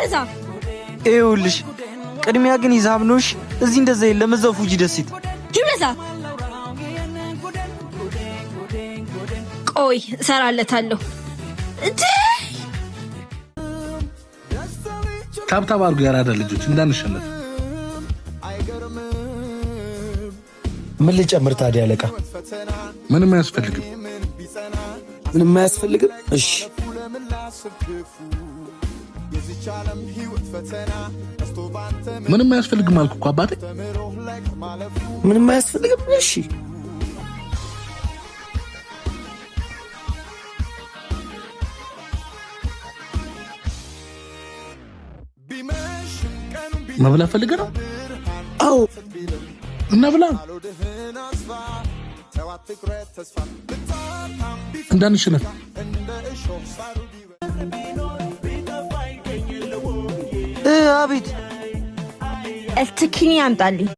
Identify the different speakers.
Speaker 1: ወደዛ።
Speaker 2: ይኸውልሽ ቅድሚያ ግን ሂሳብ ነው። እሺ እዚህ እንደዛ የለም። እዛው ፉጂ ደሴት።
Speaker 1: ሂድ ወደዛ። ቆይ እሰራለታለሁ። እንዴ!
Speaker 3: Tap tap አድርጉ ያራዳ ልጆች እንዳንሸነፍ።
Speaker 4: ምን ልጨምር ታዲያ አለቃ?
Speaker 3: ምንም አያስፈልግም።
Speaker 4: ምንም አያስፈልግም። እሺ።
Speaker 3: ምንም አያስፈልግም አልኩ እኮ አባቴ።
Speaker 4: ምንም አያስፈልግም። እሺ።
Speaker 3: መብላት ፈልገህ ነው?
Speaker 4: አዎ።
Speaker 3: እና ብላ፣ እንዳንሸነፍ።
Speaker 2: አቤት።
Speaker 1: እስቲኪኒ አምጣልኝ።